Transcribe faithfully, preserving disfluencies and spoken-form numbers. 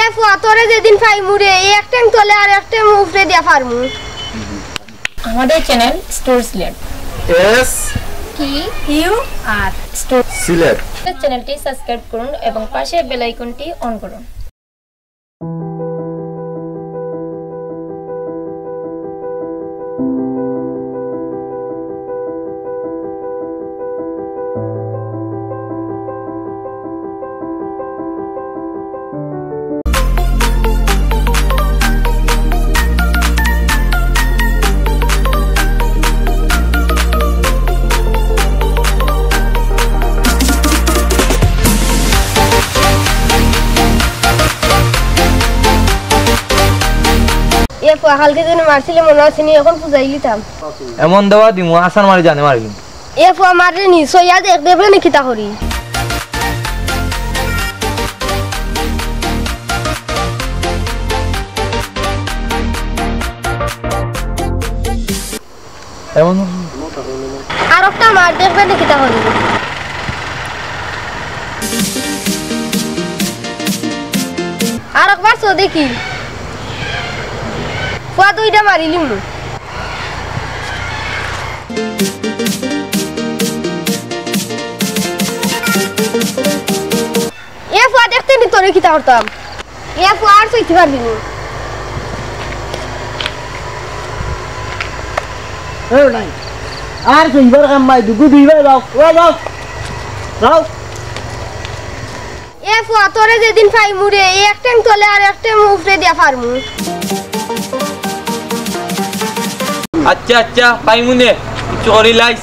এ ফুয়া, তোরে যেদিন পাইমু রে, এক ঠ্যাং তলে আর এক ঠ্যাং উপরে দিয়া ফারমু। আমাদের channel store Sylhet. S T U R store Sylhet. চ্যানেলটি সাবস্ক্রাইব করুন এবং পাশের বেল আইকনটি অন করুন। এ ফুয়া, কালকে যেন মারছিলে মনো আছে নি, এখন বুঝাইলিতাম। এমন দেওয়া দিমু, আসান মারি জানে মারিলিমু। এ ফুয়া মাররে নি, সইয়া দেখ, দেখবে নি কিতা করি। এমন আর একটা মার, দেখবে নি কিতা করি। আর একবার সো দেখি। ফুয়া দুইটা মারিলিমু। এ ফুয়া, দেখতে নি তোরে কিতা করতাম। এ ফুয়া, আর সইতে পারবি নি। এ নাই। আর সইবার কাম নাই, দুগু দুইবার যাও, ও যাও। যাও। এ ফুয়া, তোরে যেদিন পাইমু রে, এক ঠ্যাং তলে আর এক ঠ্যাং উপরে দিয়া ফারমু। আচ্ছা, আচ্ছা, পাইমু নে, কিছু করি লাইস।